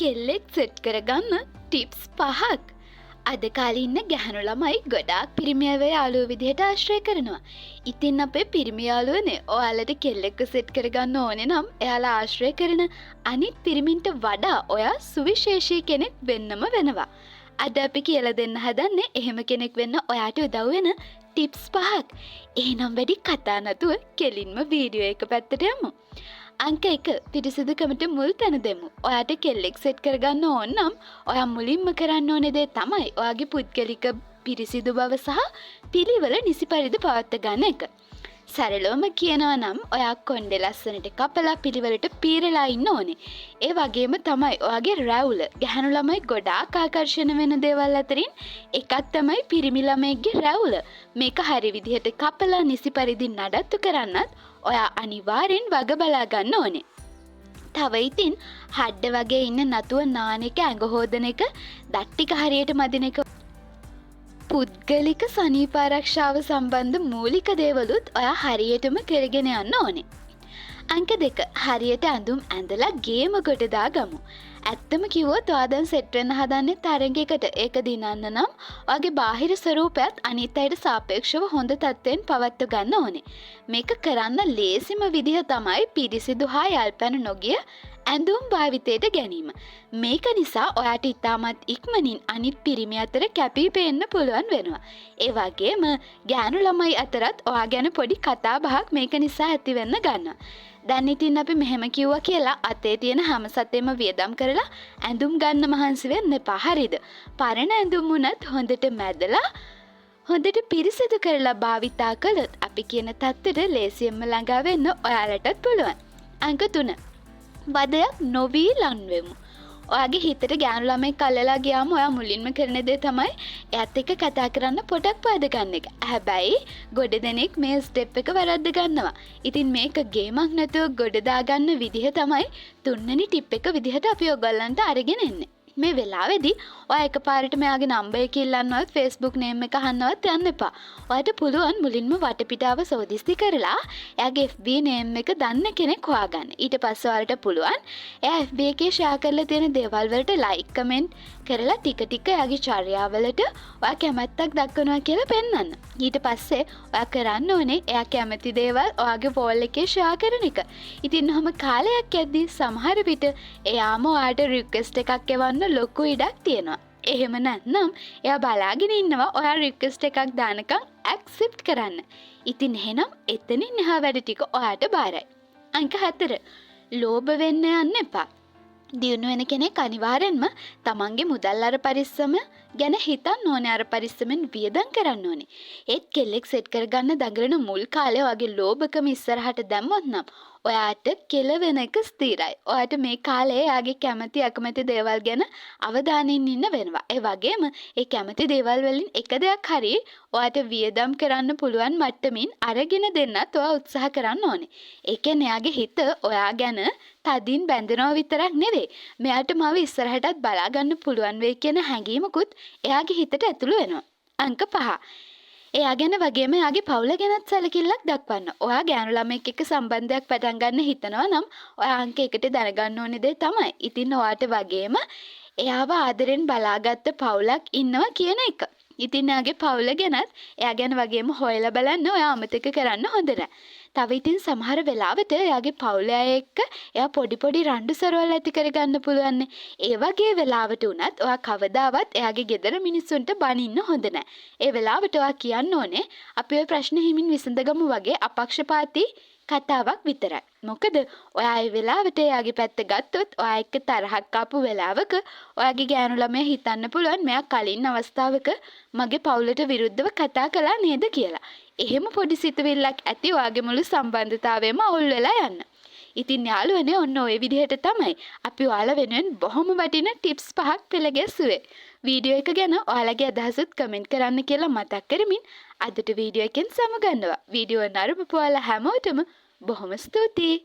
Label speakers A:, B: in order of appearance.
A: කෙල්ලෙක් සෙට් කරගන්න ටිප්ස් පහක්. අද කාලේ ඉන්න ගැහැණු ළමයි ගොඩාක් පිරිමි අයව යාළුවෝ විදිහට ආශ්‍රය කරනවා. ඉතින් අපේ පිරිමි යාළුවනේ, ඔයාලට කෙල්ලෙක්ව සෙට් කරගන්න ඕනේ නම් එයාලා ආශ්‍රය කරන අනිත් පිරිමින්ට වඩා ඔයා සුවිශේෂී කෙනෙක් වෙන්නම වෙනවා. අද අපි කියලා දෙන්න හදන්නේ එහෙම කෙනෙක් වෙන්න ඔයාට උදව් වෙන ටිප්ස් පහක්. එහෙනම් වැඩි කතා නැතුව කෙලින්ම වීඩියෝ එක පැත්තට යමු. අංක 1, පිරිසිදුකමට මුල් තැන දෙමු. ඔයාට කෙල්ලෙක් සෙට් කරගන්න ඕන නම් ඔයා මුලින්ම කරන්න ඕනේ දේ තමයි ඔයාගේ පුද්ගලික පිරිසිදු බව සහ පිළිවෙල නිසි පරිදි පවත්වා ගන්න එක. සරලවම කියනවා නම් ඔයා කොණ්ඩේ ලස්සනට කපලා පිළිවෙලට පීරලා ඉන්න ඕනේ. ඒ වගේම තමයි ඔයාගේ රැවුල. ගැහැණු ළමයි ගොඩාක් ආකර්ෂණ වෙන දේවල් අතරින් එකක් තමයි පිරිමි ළමයෙක්ගේ රැවුල. මේක හරි විදිහට කපලා නිසි පරිදි නඩත්තු කරන්නත් ඔයා අනිවාර්යෙන් වග බලා ගන්න ඕනේ. තව ඉතින් හඩ්ඩ වගේ ඉන්න නැතුව නාන එක, ඇඟ හෝදන එක, දත් ටික හරියට මදින එක, පුද්ගලික සනීප ආරක්ෂාව සම්බන්ධ මූලික දේවලුත් ඔයා හරියටම කරගෙන යන්න ඕනේ. අංක 2, හරියට ඇඳුම් ඇඳලා ගේම ගොඩ දාගමු. ඇත්තම කිව්වොත් ඔයා දැන් සෙට් වෙන්න හදන්නේ තරඟයකට. ඒක දිනන්න නම් ඔයාගේ බාහිර ස්වරූපයත් අනිත් අයට සාපේක්ෂව හොඳ තත්ත්වයෙන් පවත්ව ගන්න ඕනේ. මේක කරන්න ලේසිම විදිහ තමයි පිරිසිදු හා යල්පැන නොගිය ඇඳුම් භාවිතයට ගැනීම. මේක නිසා ඔයාට ඉතාමත් ඉක්මනින් අනිත් පිරිමි අතර කැපී පෙනෙන්න පුළුවන් වෙනවා. ඒ වගේම ගෑනු ළමයි අතරත් ඔයා ගැන පොඩි කතා බහක් මේක නිසා ඇති වෙන්න ගන්නවා. දැන් ඉතින් අපි මෙහෙම කිව්වා කියලා අතේ තියෙන හැම සතේම වියදම් කරලා ඇඳුම් ගන්න මහන්සි වෙන්න එපා, හරිද? පරණ ඇඳුම් වුණත් හොඳට මැදලා හොඳට පිරිසිදු කරලා භාවිතා කළොත් අපි කියන තත්ත්වෙට ලේසියෙන්ම ළඟා වෙන්න ඔයාලටත් පුළුවන්. අංක 3, වදයක් නොවී ලන් වෙමු. ඔයාගේ හිතට ගෑනු ළමෙක් අල්ලලා ගියාම ඔයා මුලින්ම කරන දේ තමයි එයාත් එක්ක කතා කරන්න පොටක් පාද ගන්න එක. හැබැයි ගොඩ දෙනෙක් මේ ස්ටෙප් එක වැරද්ද ගන්නවා. ඉතින් මේක ගේමක් නැතුව ගොඩ දාගන්න විදිහ තමයි තුන්වෙනි ටිප් එක විදිහට අපි ඔයගොල්ලන්ට අරගෙන එන්නේ. මේ වෙලාවේදී ඔයා එකපාරටම එයාගේ නම්බර් එක ඉල්ලන්නවත් Facebook name එක අහන්නවත් යන්න එපා. ඔයාට පුළුවන් මුලින්ම වටපිටාව සෝදිස්සි කරලා එයාගේ FB name එක දන්න කෙනෙක් හොයාගන්න. ඊට පස්සේ ඔයාලට පුළුවන් එයා FB එකේ ෂෙයා කරලා තියෙන දේවල් වලට ලයික්, කමෙන්ට් කරලා ටික ටික එයාගේ චර්යාවලට ඔයා කැමැත්තක් දක්වනවා කියලා පෙන්වන්න. ඊට පස්සේ ඔයා කරන්න ඕනේ එයා කැමති දේවල් ඔයාගේ වෝල් එකේ ෂෙයා කරන එක. ඉතින් ඔහොම කාලයක් යද්දී සමහර විට එයාම ඔයාට රික්වෙස්ට් එකක් එවන්න ලොකු ඉඩක් තියෙනවා. එහෙම නැත්නම් එයා බලාගෙන ඉන්නවා ඔයා රික්වෙස්ට් එකක් දානකම් ඇක්සෙප්ට් කරන්න. ඉතින් එහෙනම් එතනින් එහා වැඩ ටික ඔයාට බාරයි. අංක 4, ලෝභ වෙන්න යන්න එපා. දියුණු වෙන කෙනෙක් අනිවාර්යෙන්ම තමන්ගේ මුදල් අර පරිස්සම ගැන හිතන්න ඕනේ, අර පරිස්සමෙන් වියදම් කරන්න ඕනේ. ඒත් කෙල්ලෙක් සෙට් කරගන්න දඟලන මුල් කාලේ ඔයාගේ ලෝභකම ඉස්සරහට දැම්මොත් නම් ඔයාට කෙලවෙන එක ස්ථිරයි. ඔයාට මේ කාලේ එයාගේ කැමති අකමැති දේවල් ගැන අවධානයෙන් ඉන්න වෙනවා. ඒ වගේම ඒ කැමති දේවල් වලින් එක දෙයක් හරි ඔයාට වියදම් කරන්න පුළුවන් මට්ටමින් අරගෙන දෙන්නත් ඔයා උත්සාහ කරන්න ඕනේ. ඒ කියන්නේ එයාගේ හිත ඔයා ගැන තදින් බැඳෙනවා විතරක් නෙවෙයි, මෙයාට මාව ඉස්සරහටත් බලා ගන්න පුළුවන් වෙයි කියන හැඟීමකුත් එයාගේ හිතට ඇතුළු වෙනවා. අංක 5, එයා ගැන වගේම එයාගේ පවුල ගැනත් සැලකිල්ලක් දක්වන්න. ඔයා ගෑනු ළමයෙක් එක්ක සම්බන්ධයක් පටන් ගන්න හිතනවා නම් ඔයා අංක එකට දැනගන්න ඕනේ දේ තමයි ඉතින් ඔයාට වගේම එයාව ආදරෙන් බලාගත්ත පවුලක් ඉන්නවා කියන එක. ඉතින් එයාගේ පවුල ගැනත් එයා ගැන වගේම හොයලා බලන්න ඔයා අමතක කරන්න හොඳ නෑ. තව ඉතින් සමහර වෙලාවට එයාගේ පවුලේ අය එක්ක එයා පොඩි පොඩි රණ්ඩු සරවල් ඇති කරගන්න පුළුවන්නේ. ඒ වගේ වෙලාවට වුණත් ඔයා කවදාවත් එයාගේ ගෙදර මිනිස්සුන්ට බනින්න හොඳ නෑ. ඒ වෙලාවට ඔයා කියන්න ඕනේ අපි ඔය ප්‍රශ්න හිමින් විසඳගමු වගේ අපක්ෂපාතී කතාවක් විතරයි. මොකද ඔයා ඒ වෙලාවට එයාගේ පැත්ත ගත්තොත් ඔයා එක්ක තරහක් ආපු වෙලාවක ඔයාගේ ගෑනු ළමයා හිතන්න පුළුවන් මෙයා කලින් අවස්ථාවක මගේ පවුලට විරුද්ධව කතා කළා නේද කියලා. එහෙම පොඩි සිතුවිල්ලක් ඇති ඔයාගේ මුළු සම්බන්ධතාවයම අවුල් වෙලා යන්න. ඉතින් යාළුවනේ, ඔන්න ඔය විදිහට තමයි අපි ඔයාලා වෙනුවෙන් බොහොම වටින ටිප්ස් පහක් පෙළ ගැස්සුවේ. වීඩියෝ එක ගැන ඔයාලගේ අදහසුත් කමෙන්ට් කරන්න කියලා මතක් කරමින් අදට වීඩියෝ එකෙන් සමුගන්නවා. වීඩියෝ නරඹපු ඔයාලා හැමෝටම බොහොම ස්තුතියි.